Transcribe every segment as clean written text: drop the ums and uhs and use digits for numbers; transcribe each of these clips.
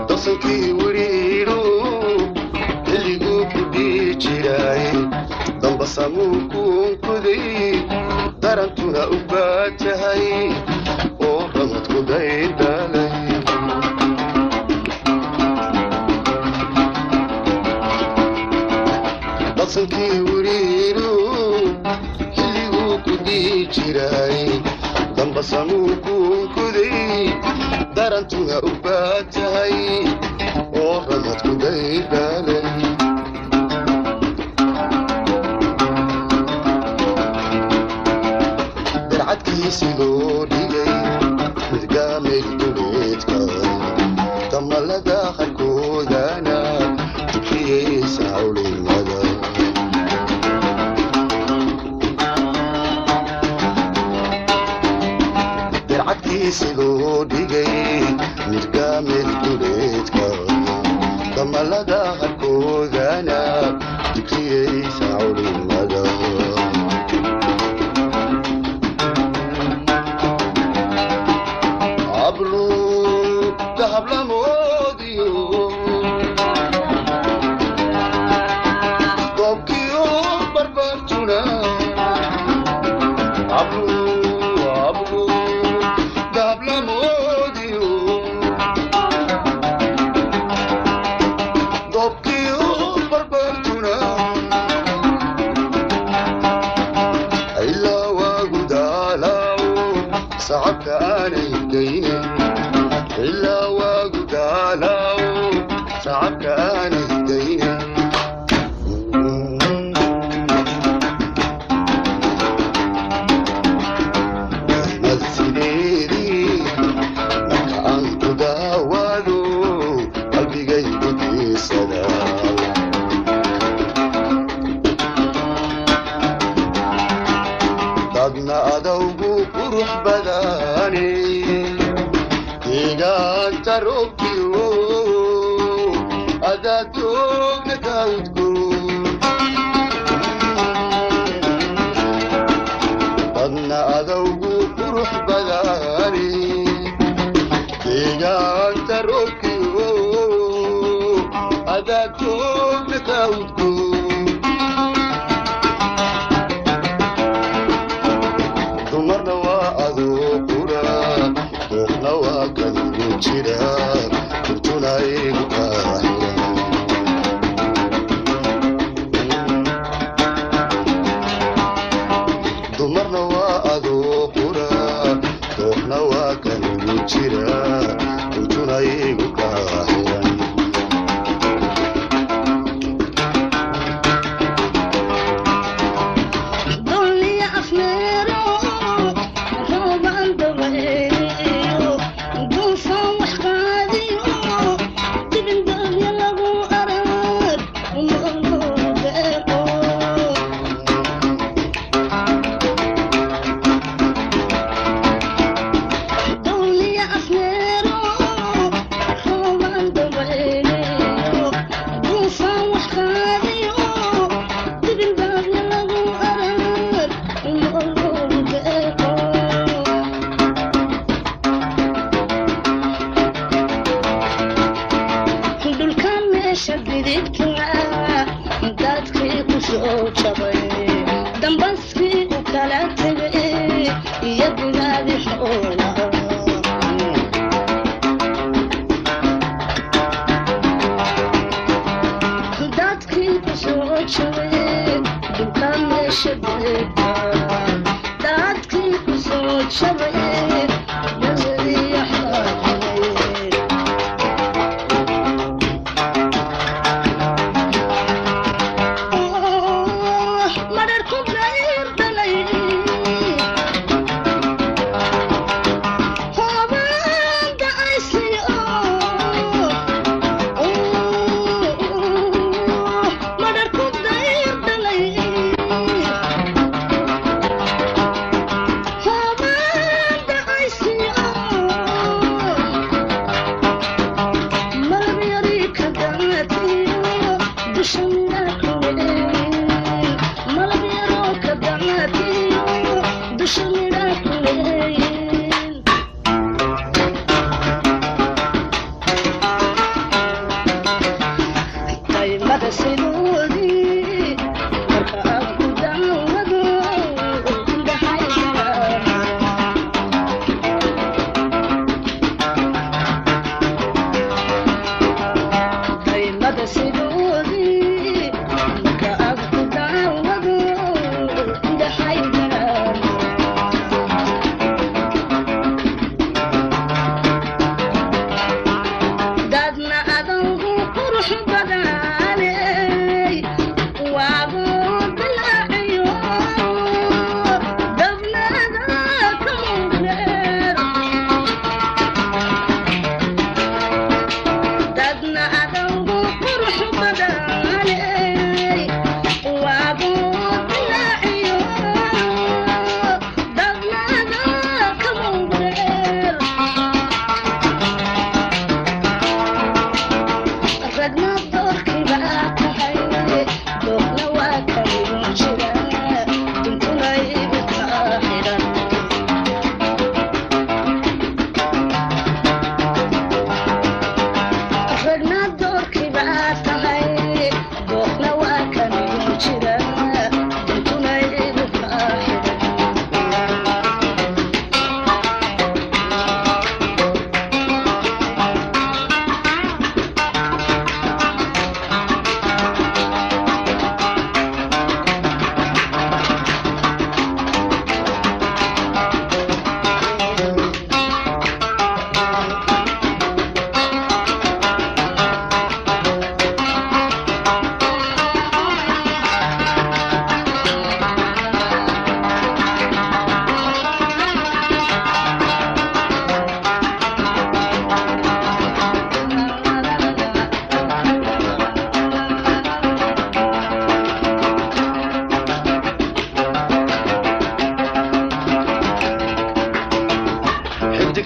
Dosankii wiriidhu xilliguu ku dhihi jiray, dambasamuu kuunkuday, darantuna u baatahay oo ramadku daydalay. Dosankii wiriidhu xilliguu ku dhihi jiray, dambasamuu kuunkuday, darantuna u baatahay oo ramadku daydalay. Darcadkiisi loo dhigay midgaamay duleedka, damalada qarkoodana dugxiyeysa cawlimada. Darcadkiisi loo dhigay midgaamay duleedka, damalada qarkoodana dugxiyeysa cawlimada. Hablu dahablamoodiyo doobkiyo barbartuna, hablu hablu dahablamoodiyo doobkiyo barbartuna, ilaa waagu daalaaco sacabka aanay daynin, ilaa waagu daalaaco sacabka aanay daynin. Mad sideedii marka aan ku daawaado qalbigaygu diisada, dadna adowgu qurux badane, deegaanta roobkiyo adaa doogna kaudgo. Dadna adowgu qurux badane, deegaanta roobkiyo adaa doogna kaudgo. Dumarna waa adoo qura, dooqna waa kanigu jira, kurtuna igu kaaxiran. Dumarna waa adoo qura, dooqna waa kanigu jira, kurtuna igu kaaxiran. Dulliya afmeero roobaan daweeyo, duufaan wax qaadiyo, dibindaabya lagu arag umaloo deeqo. Dulliya afmeero roobaan daweeyo, duufaan wax qaadiyo, dibindaabya lagu arag umaloo deeqo. Dhulka meesha didibta dadkii ku soo jabay, dambaskii u kala tegay iyo digaadi xoolaha. Dadkii ku soo jabay dhulka meesha didibta, dadkii ku soo jabay dabadiyo xaaqilay.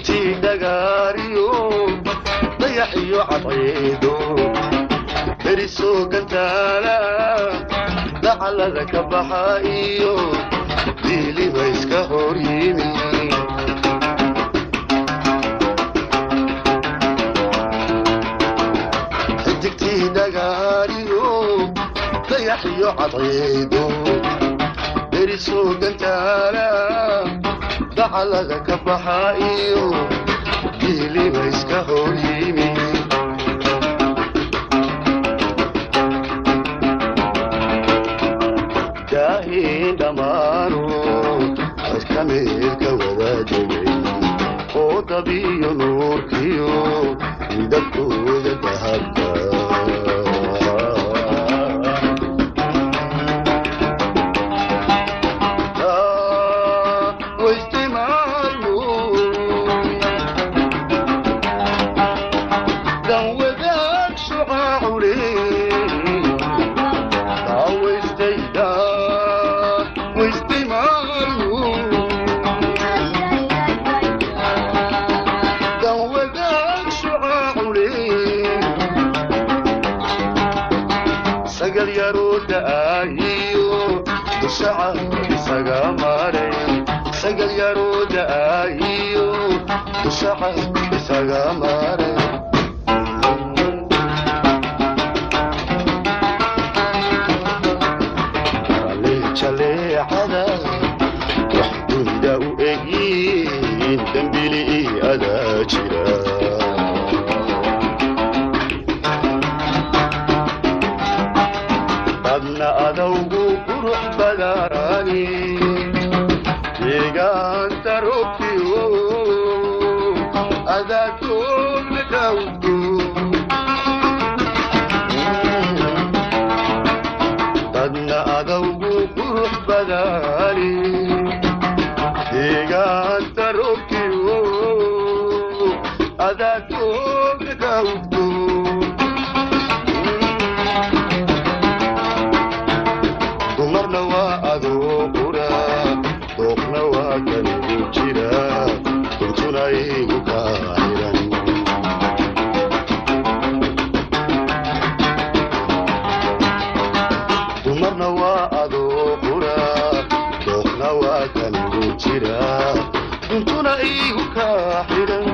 Xidigtii dhagaariyo dayax iyo cadceedo berisoo gantaala dacalada ka baxa iyo diiliba iska hor yimi. Xidigtii dhagaariyo dayax iyo cadceedo berisoo gantaala dacalada ka baxa iyo diiliba iska hor yimi. Daahiin dhammaanu dadka meelka wadaadegay oo dabiyo nuurkiyo midabkooda dahabka. Sagal yaroo da'aayiyo dushaca isaga maray. Jaleecada wax dunida u egyiin dambili adaa jira. Dadna adowgu qurux badani deegaanta roobkiyo adaa toogna kawdo. Dadna adowgu qurux badani deegaanta roobkiyo adaa toogna kawdo. Dumarna waa adoo qura, dooqna waa kanigu jira, duntuna igu kaa xiran. Dumarna waa adoo qura, dooqna waa kanigu jira, duntuna igu kaa xiran.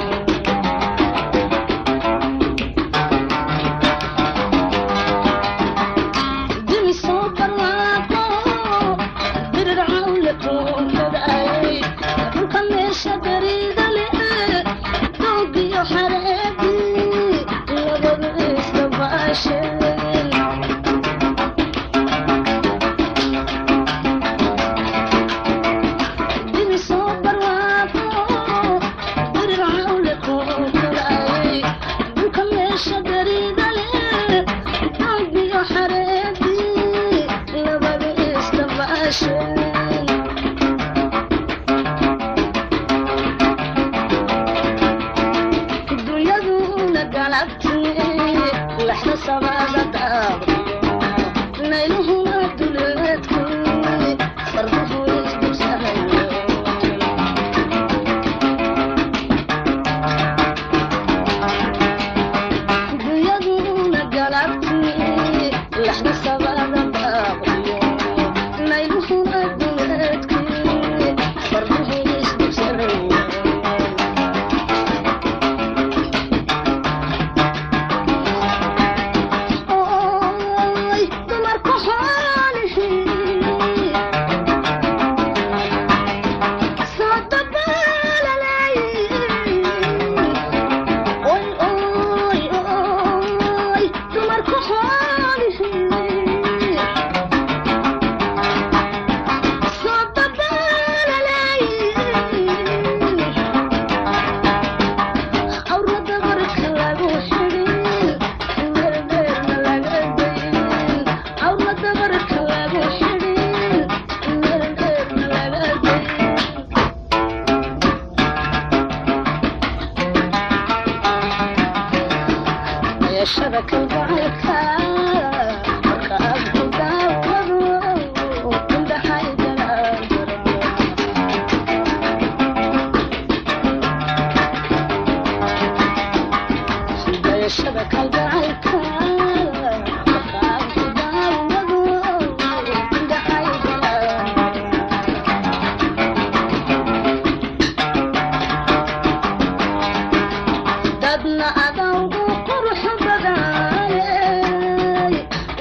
Dadna adawgu qurux badanaye,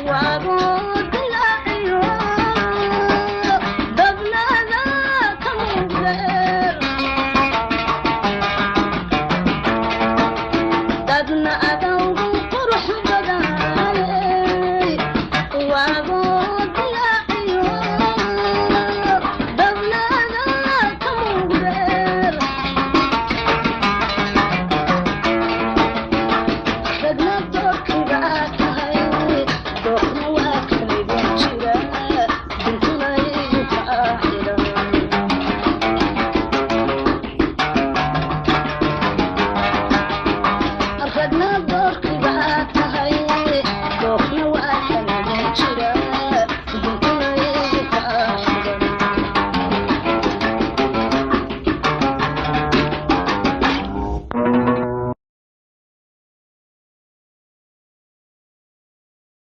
waaboo dilaaciyo dabna adaa ka mugdheer. Dadna